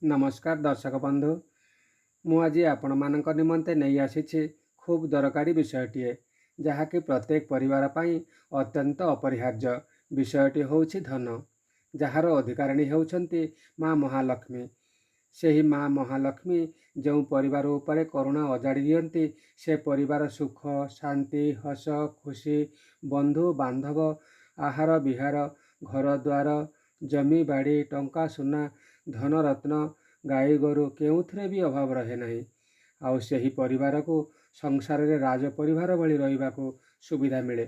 ନମସ୍କାର ଦର୍ଶକ ବନ୍ଧୁ, ମୁଁ ଆଜି ଆପଣମାନଙ୍କ ନିମନ୍ତେ ନେଇ ଆସିଛି ଖୁବ୍ ଦରକାରୀ ବିଷୟଟିଏ, ଯାହାକି ପ୍ରତ୍ୟେକ ପରିବାର ପାଇଁ ଅତ୍ୟନ୍ତ ଅପରିହାର୍ଯ୍ୟ। ବିଷୟଟି ହେଉଛି ଧନ, ଯାହାର ଅଧିକାରିଣୀ ହେଉଛନ୍ତି ମା ମହାଲକ୍ଷ୍ମୀ। ସେହି ମା ମହାଲକ୍ଷ୍ମୀ ଯେଉଁ ପରିବାର ଉପରେ କରୁଣା ଅଜାଡ଼ି ଦିଅନ୍ତି, ସେ ପରିବାର ସୁଖ, ଶାନ୍ତି, ହସ ଖୁସି, ବନ୍ଧୁ ବାନ୍ଧବ, ଆହାର ବିହାର, ଘର ଦ୍ୱାର, ଜମି ବାଡ଼ି, ଟଙ୍କା ସୁନା, ଧନରତ୍ନ, ଗାଈ ଗୋରୁ କେଉଁଥିରେ ବି ଅଭାବ ରହେ ନାହିଁ। ଆଉ ସେହି ପରିବାରକୁ ସଂସାରରେ ରାଜ ପରିବାର ଭଳି ରହିବାକୁ ସୁବିଧା ମିଳେ।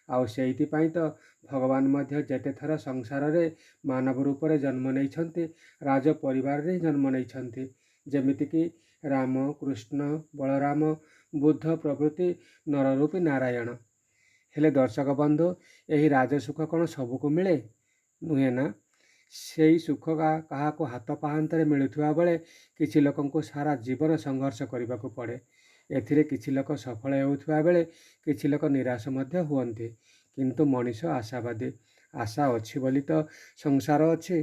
ଆଉ ସେଇଥିପାଇଁ ତ ଭଗବାନ ମଧ୍ୟ ଯେତେଥର ସଂସାରରେ ମାନବ ରୂପରେ ଜନ୍ମ ନେଇଛନ୍ତି, ରାଜ ପରିବାରରେ ହିଁ ଜନ୍ମ ନେଇଛନ୍ତି, ଯେମିତିକି ରାମ, କୃଷ୍ଣ, ବଳରାମ, ବୁଦ୍ଧ ପ୍ରଭୃତି ନରରୂପୀ ନାରାୟଣ। ହେଲେ ଦର୍ଶକ ବନ୍ଧୁ, ଏହି ରାଜସୁଖ କ'ଣ ସବୁକୁ ମିଳେ? ନୁହେଁ ନା। ସେଇ ସୁଖ କାହାକୁ ହାତ ପାହାନ୍ତାରେ ମିଳୁଥିବା ବେଳେ କିଛି ଲୋକଙ୍କୁ ସାରା ଜୀବନ ସଂଘର୍ଷ କରିବାକୁ ପଡ଼େ। ଏଥିରେ କିଛି ଲୋକ ସଫଳ ହେଉଥିବା ବେଳେ କିଛି ଲୋକ ନିରାଶ ମଧ୍ୟ ହୁଅନ୍ତି। କିନ୍ତୁ ମଣିଷ ଆଶାବାଦୀ। ଆଶା ଅଛି ବୋଲି ତ ସଂସାର ଅଛି।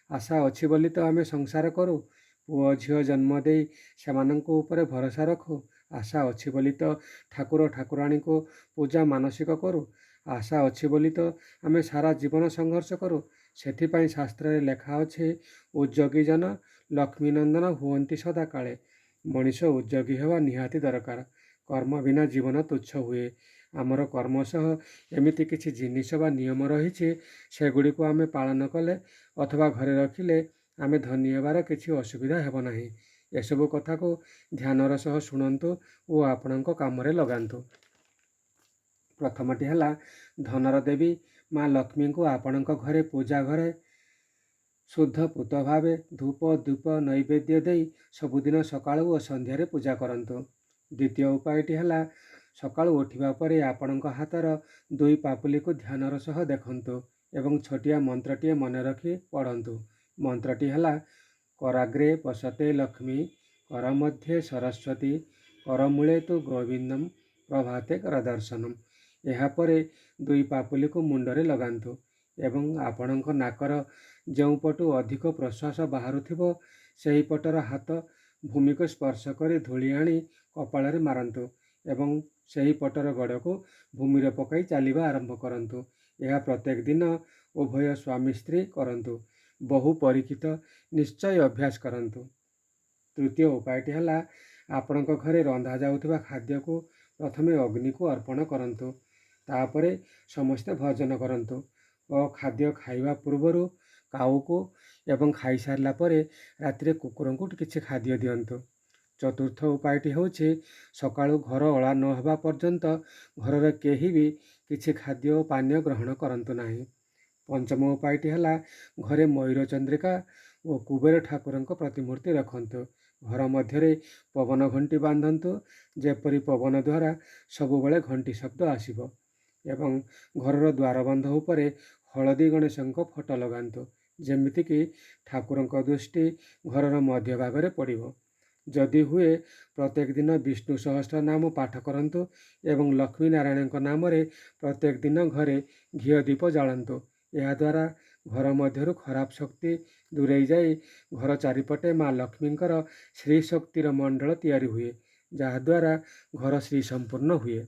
ଆଶା ଅଛି ବୋଲି ତ ଆମେ ସଂସାର କରୁ, ପୁଅ ଝିଅ ଜନ୍ମ ଦେଇ ସେମାନଙ୍କ ଉପରେ ଭରସା ରଖୁ। ଆଶା ଅଛି ବୋଲି ତ ଠାକୁର ଠାକୁରାଣୀଙ୍କୁ ପୂଜା ମାନସିକ କରୁ। ଆଶା ଅଛି ବୋଲି ତ ଆମେ ସାରା ଜୀବନ ସଂଘର୍ଷ କରୁ। ସେଥିପାଇଁ ଶାସ୍ତ୍ରରେ ଲେଖା ଅଛି, ଉଦ୍ଯୋଗୀ ଜନ ଲକ୍ଷ୍ମୀନନ୍ଦନ ହୁଅନ୍ତି ସଦାକାଳେ। ମଣିଷ ଉଦ୍ଯୋଗୀ ହେବା ନିହାତି ଦରକାର। କର୍ମ ବିନା ଜୀବନ ତୁଚ୍ଛ ହୁଏ। ଆମର କର୍ମ ସହ ଏମିତି କିଛି ଜିନିଷ ବା ନିୟମ ରହିଛି, ସେଗୁଡ଼ିକୁ ଆମେ ପାଳନ କଲେ ଅଥବା ଘରେ ରଖିଲେ ଆମେ ଧନୀ ହେବାର କିଛି ଅସୁବିଧା ହେବ ନାହିଁ। ଏସବୁ କଥାକୁ ଧ୍ୟାନର ସହ ଶୁଣନ୍ତୁ ଓ ଆପଣଙ୍କ କାମରେ ଲଗାନ୍ତୁ। ପ୍ରଥମଟି ହେଲା, ଧନର ଦେବୀ ମା ଲକ୍ଷ୍ମୀଙ୍କୁ ଆପଣଙ୍କ ଘରେ ପୂଜା ଘରେ ଶୁଦ୍ଧ ପୂତ ଭାବେ ଧୂପ, ଦୀପ, ନୈବେଦ୍ୟ ଦେଇ ସବୁଦିନ ସକାଳୁ ଓ ସନ୍ଧ୍ୟାରେ ପୂଜା କରନ୍ତୁ। ଦ୍ୱିତୀୟ ଉପାୟଟି ହେଲା, ସକାଳୁ ଉଠିବା ପରେ ଆପଣଙ୍କ ହାତର ଦୁଇ ପାପୁଲିକୁ ଧ୍ୟାନର ସହ ଦେଖନ୍ତୁ ଏବଂ ଛୋଟିଆ ମନ୍ତ୍ରଟିଏ ମନେ ରଖି ପଢ଼ନ୍ତୁ। ମନ୍ତ୍ରଟି ହେଲା, କରାଗ୍ରେ ବସତେ ଲକ୍ଷ୍ମୀ, କର ମଧ୍ୟେ ସରସ୍ୱତୀ, କରମୂଳେ ତୁ ଗୋବିନ୍ଦମ, ପ୍ରଭାତେ କର ଦର୍ଶନମ। ଏହାପରେ ଦୁଇ ପାପୁଲିକୁ ମୁଣ୍ଡରେ ଲଗାନ୍ତୁ ଏବଂ ଆପଣଙ୍କ ନାକର ଯେଉଁ ପଟୁ ଅଧିକ ପ୍ରଶ୍ୱାସ ବାହାରୁଥିବ, ସେହି ପଟର ହାତ ଭୂମିକୁ ସ୍ପର୍ଶ କରି ଧୂଳି ଆଣି କପାଳରେ ମାରନ୍ତୁ ଏବଂ ସେହି ପଟର ଗୋଡ଼କୁ ଭୂମିରେ ପକାଇ ଚାଲିବା ଆରମ୍ଭ କରନ୍ତୁ। ଏହା ପ୍ରତ୍ୟେକ ଦିନ ଉଭୟ ସ୍ୱାମୀ ସ୍ତ୍ରୀ କରନ୍ତୁ। ବହୁ ପରୀକ୍ଷିତ, ନିଶ୍ଚୟ ଅଭ୍ୟାସ କରନ୍ତୁ। ତୃତୀୟ ଉପାୟଟି ହେଲା, ଆପଣଙ୍କ ଘରେ ରନ୍ଧା ଯାଉଥିବା ଖାଦ୍ୟକୁ ପ୍ରଥମେ ଅଗ୍ନିକୁ ଅର୍ପଣ କରନ୍ତୁ, ତାପରେ ସମସ୍ତେ ଭୋଜନ କରନ୍ତୁ ଓ ଖାଦ୍ୟ ଖାଇବା ପୂର୍ବରୁ କାଉକୁ ଏବଂ ଖାଇସାରିଲା ପରେ ରାତିରେ କୁକୁରଙ୍କୁ କିଛି ଖାଦ୍ୟ ଦିଅନ୍ତୁ। ଚତୁର୍ଥ ଉପାୟଟି ହେଉଛି, ସକାଳୁ ଘର ଓଳା ନ ହେବା ପର୍ଯ୍ୟନ୍ତ ଘରର କେହି ବି କିଛି ଖାଦ୍ୟ ଓ ପାନୀୟ ଗ୍ରହଣ କରନ୍ତୁ ନାହିଁ। ପଞ୍ଚମ ଉପାୟଟି ହେଲା, ଘରେ ମୟୂର ଚନ୍ଦ୍ରିକା ଓ କୁବେର ଠାକୁରଙ୍କ ପ୍ରତିମୂର୍ତ୍ତି ରଖନ୍ତୁ। ଘର ମଧ୍ୟରେ ପବନ ଘଣ୍ଟି ବାନ୍ଧନ୍ତୁ, ଯେପରି ପବନ ଦ୍ୱାରା ସବୁବେଳେ ଘଣ୍ଟି ଶବ୍ଦ ଆସିବ ଏବଂ ଘରର ଦ୍ୱାରବନ୍ଧ ଉପରେ ହଳଦୀ ଗଣେଶଙ୍କ ଫଟୋ ଲଗାନ୍ତୁ, ଯେମିତିକି ଠାକୁରଙ୍କ ଦୃଷ୍ଟି ଘରର ମଧ୍ୟଭାଗରେ ପଡ଼ିବ। ଯଦି ହୁଏ, ପ୍ରତ୍ୟେକ ଦିନ ବିଷ୍ଣୁ ସହସ୍ର ନାମ ପାଠ କରନ୍ତୁ ଏବଂ ଲକ୍ଷ୍ମୀ ନାରାୟଣଙ୍କ ନାମରେ ପ୍ରତ୍ୟେକ ଦିନ ଘରେ ଘିଅ ଦୀପ ଜାଳନ୍ତୁ। ଏହାଦ୍ୱାରା ଘର ମଧ୍ୟରୁ ଖରାପ ଶକ୍ତି ଦୂରେଇ ଯାଇ ଘର ଚାରିପଟେ ମା ଲକ୍ଷ୍ମୀଙ୍କର ଶ୍ରୀ ଶକ୍ତିର ମଣ୍ଡଳ ତିଆରି ହୁଏ, ଯାହାଦ୍ୱାରା ଘର ଶ୍ରୀ ସମ୍ପୂର୍ଣ୍ଣ ହୁଏ।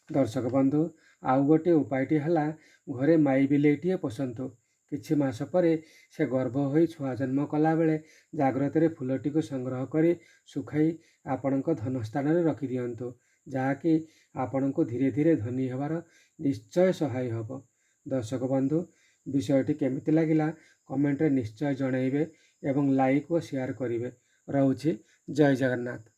ଦର୍ଶକ ବନ୍ଧୁ, ଆଉ ଗୋଟିଏ ଉପାୟଟି ହେଲା, ଘରେ ମାଇ ବିଲେଇଟିଏ ପୋଷନ୍ତୁ। କିଛି ମାସ ପରେ ସେ ଗର୍ଭ ହୋଇ ଛୁଆ ଜନ୍ମ କଲାବେଳେ ଜାଗ୍ରତରେ ଫୁଲଟିକୁ ସଂଗ୍ରହ କରି ଶୁଖାଇ ଆପଣଙ୍କ ଧନ ସ୍ଥାନରେ ରଖିଦିଅନ୍ତୁ, ଯାହାକି ଆପଣଙ୍କୁ ଧୀରେ ଧୀରେ ଧନୀ ହେବାର ନିଶ୍ଚୟ ସହାୟ ହେବ। ଦର୍ଶକ ବନ୍ଧୁ, ବିଷୟଟି କେମିତି ଲାଗିଲା କମେଣ୍ଟରେ ନିଶ୍ଚୟ ଜଣାଇବେ ଏବଂ ଲାଇକ୍ ଓ ସେୟାର କରିବେ। ରହୁଛି, ଜୟ ଜଗନ୍ନାଥ।